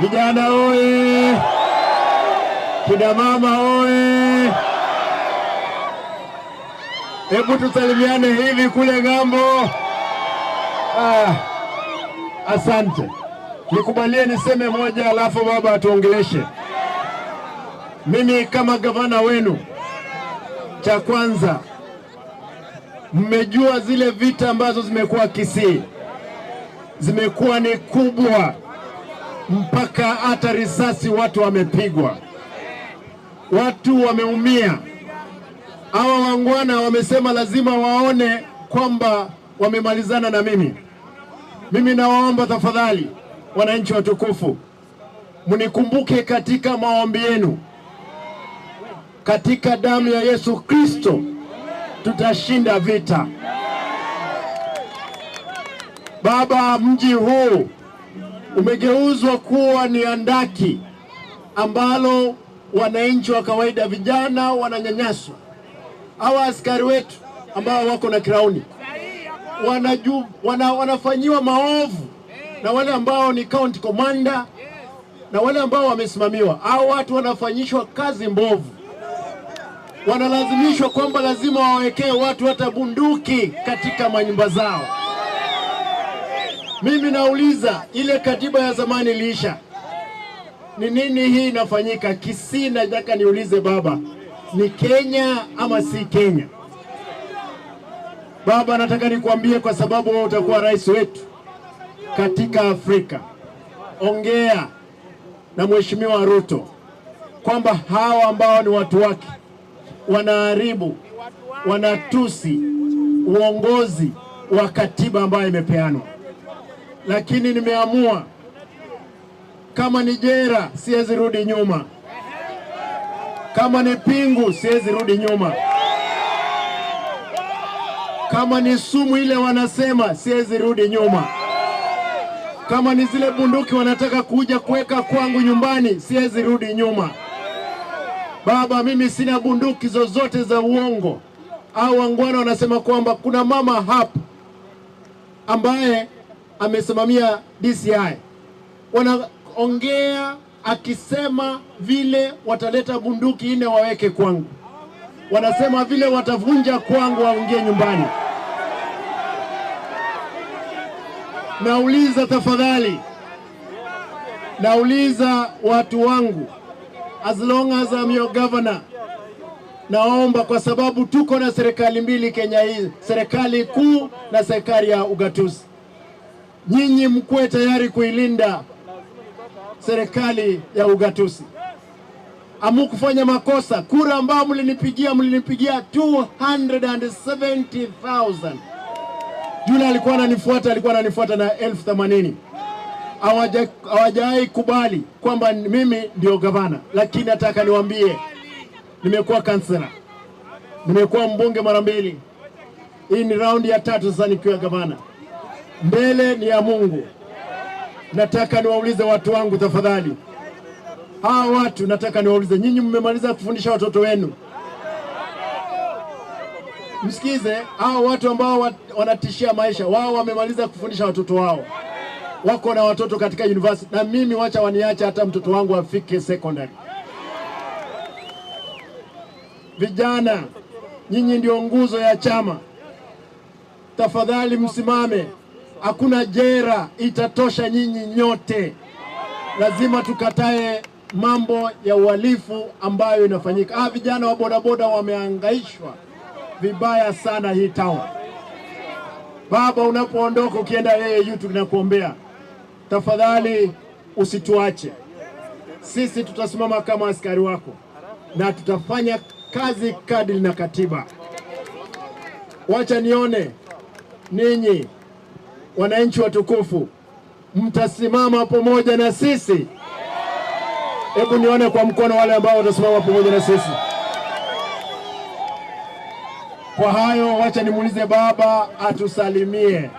Vijana oye! Kina mama oye! Hebu tusalimiane hivi kule ng'ambo. Ah, asante. Nikubalie niseme moja, alafu baba atuongeleshe. Mimi kama gavana wenu, cha kwanza, mmejua zile vita ambazo zimekuwa Kisii zimekuwa ni kubwa, mpaka hata risasi watu wamepigwa, watu wameumia. Hawa waungwana wamesema lazima waone kwamba wamemalizana na mimi. Mimi nawaomba tafadhali, wananchi watukufu, mnikumbuke katika maombi yenu. Katika damu ya Yesu Kristo tutashinda vita. Baba, mji huu umegeuzwa kuwa ni handaki ambalo wananchi wa kawaida, vijana wananyanyaswa. Hawa askari wetu ambao wako na crown wanafanyiwa maovu na wale ambao ni county commander na wale ambao wamesimamiwa. Hao watu wanafanyishwa kazi mbovu, wanalazimishwa kwamba lazima wawekee watu hata bunduki katika manyumba zao. Mimi nauliza, ile katiba ya zamani iliisha, ni nini hii inafanyika Kisii? Nataka niulize baba, ni Kenya ama si Kenya? Baba, nataka nikuambie, kwa sababu wewe utakuwa rais wetu katika Afrika, ongea na Mheshimiwa Ruto kwamba hawa ambao ni watu wake wanaharibu, wanatusi uongozi wa katiba ambayo imepeanwa. Lakini nimeamua kama ni jela siwezi rudi nyuma, kama ni pingu siwezi rudi nyuma, kama ni sumu ile wanasema siwezi rudi nyuma, kama ni zile bunduki wanataka kuja kuweka kwangu nyumbani siwezi rudi nyuma. Baba, mimi sina bunduki zozote za uongo. Au waungwana wanasema kwamba kuna mama hapa ambaye amesimamia DCI, wanaongea akisema vile wataleta bunduki nne waweke kwangu, wanasema vile watavunja kwangu waingie nyumbani. Nauliza tafadhali, nauliza watu wangu, as long as I'm your governor, naomba kwa sababu tuko na serikali mbili Kenya hii, serikali kuu na serikali ya ugatuzi. Nyinyi mkuwe tayari kuilinda serikali ya ugatuzi. Hamukufanya makosa. Kura ambayo mlinipigia, mlinipigia 270,000. Yule alikuwa ananifuata, alikuwa ananifuata na 80,000. Hawajawahi kubali kwamba mimi ndio gavana, lakini nataka niwaambie, nimekuwa kansela, nimekuwa mbunge mara mbili. Hii ni raundi ya tatu sasa nikiwa gavana. Mbele ni ya Mungu. Nataka niwaulize watu wangu tafadhali, hawa watu nataka niwaulize, nyinyi mmemaliza kufundisha watoto wenu? Msikize, hawa watu ambao wanatishia maisha wao wamemaliza kufundisha watoto wao, wako na watoto katika university, na mimi wacha waniache hata mtoto wangu afike secondary. Vijana, nyinyi ndio nguzo ya chama, tafadhali msimame. Hakuna jera itatosha nyinyi nyote. Lazima tukatae mambo ya uhalifu ambayo inafanyika. Ah, vijana wa bodaboda wamehangaishwa vibaya sana hii town. Baba, unapoondoka ukienda AU, tunakuombea tafadhali, usituache sisi. Tutasimama kama askari wako na tutafanya kazi kadri na katiba. Wacha nione ninyi wananchi watukufu mtasimama pamoja na sisi. Hebu nione kwa mkono wale ambao watasimama pamoja na sisi. Kwa hayo, wacha nimuulize baba atusalimie.